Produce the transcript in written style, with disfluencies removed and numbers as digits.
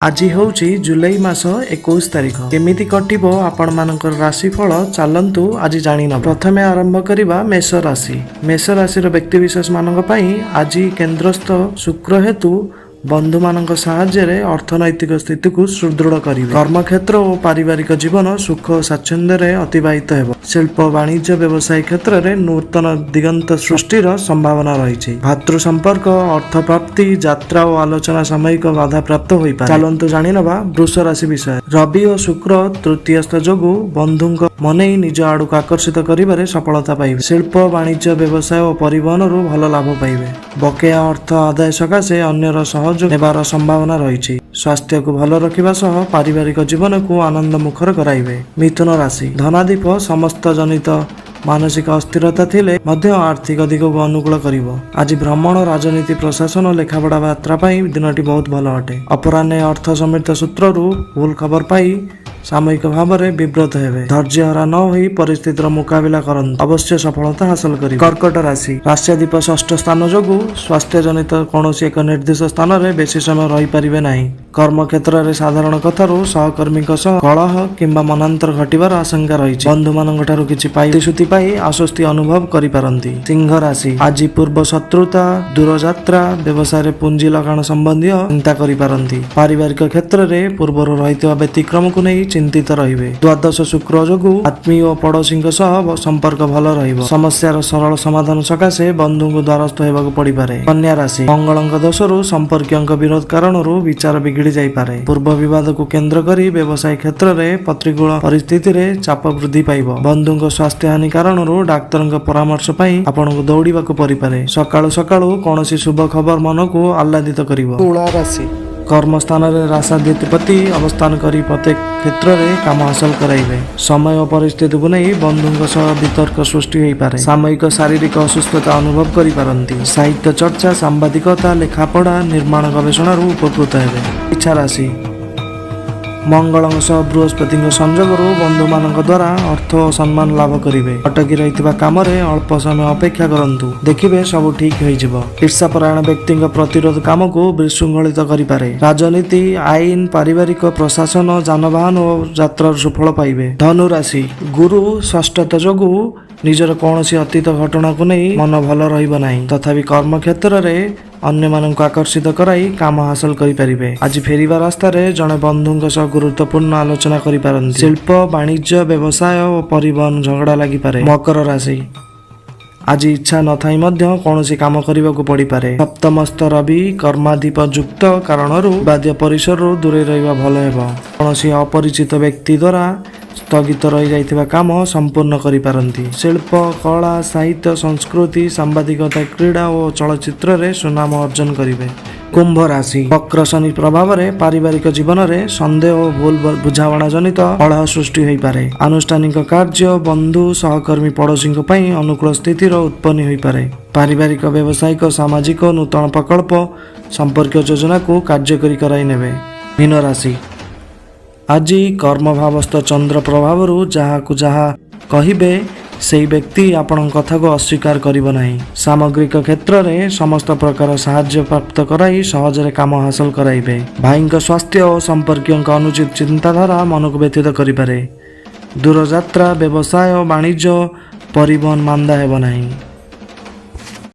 ଆଜି ହେଉଛି ଜୁଲାଇ ମାସ 21 ତାରିଖ। କେମିତି କଟିବ ଆପଣମାନଙ୍କର ରାଶିଫଳ, ଚାଲନ୍ତୁ ଆଜି ଜାଣିନେବା। ପ୍ରଥମେ ଆରମ୍ଭ କରିବା ମେଷ ରାଶି। ମେଷ ରାଶିର ବ୍ୟକ୍ତିବିଶେଷ ମାନଙ୍କ ପାଇଁ ଆଜି କେନ୍ଦ୍ରସ୍ଥ ଶୁକ୍ର ହେତୁ ବନ୍ଧୁମାନଙ୍କ ସାହାଯ୍ୟରେ ଅର୍ଥନୈତିକ ସ୍ଥିତିକୁ ସୁଦୃଢ଼ କରିବେ। କର୍ମକ୍ଷେତ୍ର ଓ ପାରିବାରିକ ଜୀବନ ସୁଖ ଓ ସ୍ୱାଚ୍ଛନ୍ଦ୍ୟରେ ଅତିବାହିତ ହେବ। ଶିଳ୍ପ, ବାଣିଜ୍ୟ, ବ୍ୟବସାୟ କ୍ଷେତ୍ରରେ ନୂତନ ଦିଗନ୍ତ ସୃଷ୍ଟିର ସମ୍ଭାବନା ରହିଛି। ଭାତୃ ସମ୍ପର୍କ, ଅର୍ଥ ପ୍ରାପ୍ତି, ଯାତ୍ରା ଓ ଆଲୋଚନା ସାମୟିକ ବାଧାପ୍ରାପ୍ତ ହୋଇପାରେ। ଚାଲନ୍ତୁ ଜାଣିନେବା ବୃଷ ରାଶି ବିଷୟରେ। ରବି ଓ ଶୁକ୍ର ତୃତୀୟସ୍ଥ ଯୋଗୁଁ ବନ୍ଧୁଙ୍କ ମନେଇ ନିଜ ଆଡ଼କୁ ଆକର୍ଷିତ କରିବାରେ ସଫଳତା ପାଇବେ। ଶିଳ୍ପ, ବାଣିଜ୍ୟ, ବ୍ୟବସାୟ ଓ ପରିବହନରୁ ଭଲ ଲାଭ ପାଇବେ। ବକେୟା ଅର୍ଥ ଆଦାୟ ସକାଶେ ଅନ୍ୟର ସହଯୋଗ ନେବାର ସମ୍ଭାବନା ରହିଛି। ସ୍ୱାସ୍ଥ୍ୟକୁ ଭଲ ରଖିବା ସହ ପାରିବାରିକ ଜୀବନକୁ ଆନନ୍ଦ ମୁଖର କରାଇବେ। ମିଥୁନ ରାଶି। ଧନାଧିପ ସମସ୍ତ ଜନିତ ମାନସିକ ଅସ୍ଥିରତା ଥିଲେ ମଧ୍ୟ ଆର୍ଥିକ ଦିଗକୁ ଅନୁକୂଳ କରିବ। ଆଜି ଭ୍ରମଣ, ରାଜନୀତି, ପ୍ରଶାସନ, ଲେଖାପଢ଼ା, ଯାତ୍ରା ପାଇଁ ଦିନଟି ବହୁତ ଭଲ ଅଟେ। ଅପରାହ୍ନେ ଅର୍ଥ ସମୃଦ୍ଧ ସୂତ୍ରରୁ ଭୁଲ ଖବର ପାଇ ସାମୟିକ ଭାବରେ ବିବ୍ରତ ହେବେ। ଧୈର୍ଯ୍ୟହରା ନ ହୋଇ ପରିସ୍ଥିତିର ମୁକାବିଲା କରନ୍ତୁ, ଅବଶ୍ୟ ସଫଳତା ହାସଲ କରିବେ। କର୍କଟ ରାଶି। ରାଶ୍ୟାଧିପ ଷଷ୍ଠ ସ୍ଥାନ ଯୋଗୁଁ ସ୍ୱାସ୍ଥ୍ୟ ଜନିତ କୌଣସି ଏକ ନିର୍ଦ୍ଦିଷ୍ଟ ସ୍ଥାନରେ ବେଶୀ ସମୟ ରହିପାରିବେ ନାହିଁ। କର୍ମକ୍ଷେତ୍ରରେ ସାଧାରଣ କଥାରୁ ସହକର୍ମୀଙ୍କ ସହ କଳହ କିମ୍ବା ମନାନ୍ତର ଘଟିବାର ଆଶଙ୍କା ରହିଛି। ବନ୍ଧୁମାନଙ୍କ ଠାରୁ କିଛି ପ୍ରତିଶ୍ରୁତି ପାଇ ଆଶ୍ୱସ୍ତି ଅନୁଭବ କରିପାରନ୍ତି। ସିଂହ ରାଶି। ଆଜି ପୂର୍ବ ଶତ୍ରୁତା, ଦୂରଯାତ୍ରା, ବ୍ୟବସାୟରେ ପୁଞ୍ଜି ଲଗାଣ ସମ୍ବନ୍ଧୀୟ ଚିନ୍ତା କରିପାରନ୍ତି। ପାରିବାରିକ କ୍ଷେତ୍ରରେ ପୂର୍ବରୁ ରହିଥିବା ବ୍ୟତିକ୍ରମକୁ ନେଇ ଚିନ୍ତିତ ରହିବେ। ଦ୍ୱାଦଶ ଶୁକ୍ର ଯୋଗୁଁ ଆତ୍ମୀୟ ଓ ପଡୋଶୀଙ୍କ ସହ ସମ୍ପର୍କ ଭଲ ରହିବ। ସମସ୍ୟାର ସରଳ ସମାଧାନ ସକାଶେ ବନ୍ଧୁଙ୍କୁ ଦ୍ୱାରସ୍ଥ ହେବାକୁ ପଡିପାରେ। କନ୍ୟା ରାଶି। ମଙ୍ଗଳଙ୍କ ଦୋଷରୁ ସମ୍ପର୍କୀୟଙ୍କ ବିରୋଧ କାରଣରୁ ବିଚାର ବିଗିଡି ଯାଇପାରେ। ପୂର୍ବ ବିବାଦକୁ କେନ୍ଦ୍ର କରି ବ୍ୟବସାୟ କ୍ଷେତ୍ରରେ ପ୍ରତିକୂଳ ପରିସ୍ଥିତିରେ ଚାପ ବୃଦ୍ଧି ପାଇବ। ବନ୍ଧୁଙ୍କ ସ୍ୱାସ୍ଥ୍ୟ ହାନି କାରଣରୁ ଡାକ୍ତରଙ୍କ ପରାମର୍ଶ ପାଇଁ ଆପଣଙ୍କୁ ଦୌଡ଼ିବାକୁ ପଡ଼ିପାରେ। ସକାଳୁ ସକାଳୁ କୌଣସି ଶୁଭ ଖବର ମନକୁ ଆହ୍ଲାଦିତ କରିବ। ତୁଳା ରାଶି। କର୍ମସ୍ଥାନରେ ରାଶାଧିପତି ଅବସ୍ଥାନ କରି ପ୍ରତ୍ୟେକ କ୍ଷେତ୍ରରେ କାମ ହାସଲ କରାଇବେ। ସମୟ ଓ ପରିସ୍ଥିତିକୁ ନେଇ ବନ୍ଧୁଙ୍କ ସହ ବିତର୍କ ସୃଷ୍ଟି ହୋଇପାରେ। ସାମୟିକ ଶାରୀରିକ ଅସୁସ୍ଥତା ଅନୁଭବ କରିପାରନ୍ତି। ସାହିତ୍ୟ ଚର୍ଚ୍ଚା, ସାମ୍ବାଦିକତା, ଲେଖାପଢ଼ା, ନିର୍ମାଣ, ଗବେଷଣାରୁ ଉପକୃତ ହେବେ। ବିଛା ରାଶି। ମଙ୍ଗଳଙ୍କ ସହ ବୃହସ୍ପତିଙ୍କ ସଂଯୋଗରୁ ବନ୍ଧୁମାନଙ୍କ ଦ୍ୱାରା ଅର୍ଥ ଓ ସମ୍ମାନ ଲାଭ କରିବେ। ଅଟକି ରହିଥିବା କାମରେ ଅଳ୍ପ ସମୟ ଅପେକ୍ଷା କରନ୍ତୁ, ଦେଖିବେ ସବୁ ଠିକ ହୋଇଯିବ। ଈର୍ଷାପରାୟଣ ବ୍ୟକ୍ତିଙ୍କ ପ୍ରତିରୋଧ କାମକୁ ବିଶୃଙ୍ଖଳିତ କରିପାରେ। ରାଜନୀତି, ଆଇନ, ପାରିବାରିକ, ପ୍ରଶାସନ, ଯାନବାହନ ଓ ଯାତ୍ରାରୁ ସୁଫଳ ପାଇବେ। ଧନୁ ରାଶି। ଗୁରୁ ଷଷ୍ଠତ ଯୋଗୁଁ ନିଜର କୌଣସି ଅତୀତ ଘଟଣାକୁ ନେଇ ମନ ଭଲ ରହିବ ନାହିଁ। ତଥାପି କର୍ମକ୍ଷେତ୍ରରେ ଅନ୍ୟମାନଙ୍କୁ ଆକର୍ଷିତ କରାଇ କାମ ହାସଲ କରିପାରିବେ। ଆଜି ଫେରିବା ରାସ୍ତାରେ ଜଣେ ବନ୍ଧୁଙ୍କ ସହ ଗୁରୁତ୍ୱପୂର୍ଣ୍ଣ ଆଲୋଚନା କରିପାରନ୍ତି। ଶିଳ୍ପ, ବାଣିଜ୍ୟ, ବ୍ୟବସାୟ ଓ ପରିବହନ ଝଗଡ଼ା ଲାଗିପାରେ। ମକର ରାଶି। ଆଜି ଇଚ୍ଛା ନଥାଇ ମଧ୍ୟ କୌଣସି କାମ କରିବାକୁ ପଡ଼ିପାରେ। ସପ୍ତମସ୍ଥ ରବି କର୍ମାଧିପ ଯୁକ୍ତ କାରଣରୁ ବାଦ୍ୟ ପରିସରରୁ ଦୂରେଇ ରହିବା ଭଲ ହେବ। କୌଣସି ଅପରିଚିତ ବ୍ୟକ୍ତି ଦ୍ୱାରା ସ୍ଥଗିତ ରହିଯାଇଥିବା କାମ ସମ୍ପୂର୍ଣ୍ଣ କରିପାରନ୍ତି। ଶିଳ୍ପ, କଳା, ସାହିତ୍ୟ, ସଂସ୍କୃତି, ସାମ୍ବାଦିକତା, କ୍ରୀଡ଼ା ଓ ଚଳଚ୍ଚିତ୍ରରେ ସୁନାମ ଅର୍ଜନ କରିବେ। କୁମ୍ଭ ରାଶି। ବକ୍ର ଶନି ପ୍ରଭାବରେ ପାରିବାରିକ ଜୀବନରେ ସନ୍ଦେହ ଓ ଭୁଲ ବୁଝାମଣା ଜନିତ କଳହ ସୃଷ୍ଟି ହୋଇପାରେ। ଆନୁଷ୍ଠାନିକ କାର୍ଯ୍ୟ, ବନ୍ଧୁ, ସହକର୍ମୀ, ପଡ଼ୋଶୀଙ୍କ ପାଇଁ ଅନୁକୂଳ ସ୍ଥିତିର ଉତ୍ପତ୍ତି ହୋଇପାରେ। ପାରିବାରିକ, ବ୍ୟବସାୟିକ, ସାମାଜିକ, ନୂତନ ପ୍ରକଳ୍ପ ସମ୍ପର୍କୀୟ ଯୋଜନାକୁ କାର୍ଯ୍ୟକାରୀ କରାଇ ନେବେ। ମୀନ ରାଶି। ଆଜି କର୍ମଭାବସ୍ଥ ଚନ୍ଦ୍ର ପ୍ରଭାବରୁ ଯାହାକୁ ଯାହା କହିବେ, ସେଇ ବ୍ୟକ୍ତି ଆପଣଙ୍କ କଥାକୁ ଅସ୍ୱୀକାର କରିବ ନାହିଁ। ସାମଗ୍ରିକ କ୍ଷେତ୍ରରେ ସମସ୍ତ ପ୍ରକାର ସାହାଯ୍ୟ ପ୍ରାପ୍ତ କରାଇ ସହଜରେ କାମ ହାସଲ କରାଇବେ। ଭାଇଙ୍କ ସ୍ୱାସ୍ଥ୍ୟ ଓ ସମ୍ପର୍କୀୟଙ୍କ ଅନୁଚିତ ଚିନ୍ତାଧାରା ମନକୁ ବ୍ୟଥିତ କରିପାରେ। ଦୂରଯାତ୍ରା, ବ୍ୟବସାୟ, ବାଣିଜ୍ୟ, ପରିବହନ ମାନ୍ଦା ହେବ ନାହିଁ।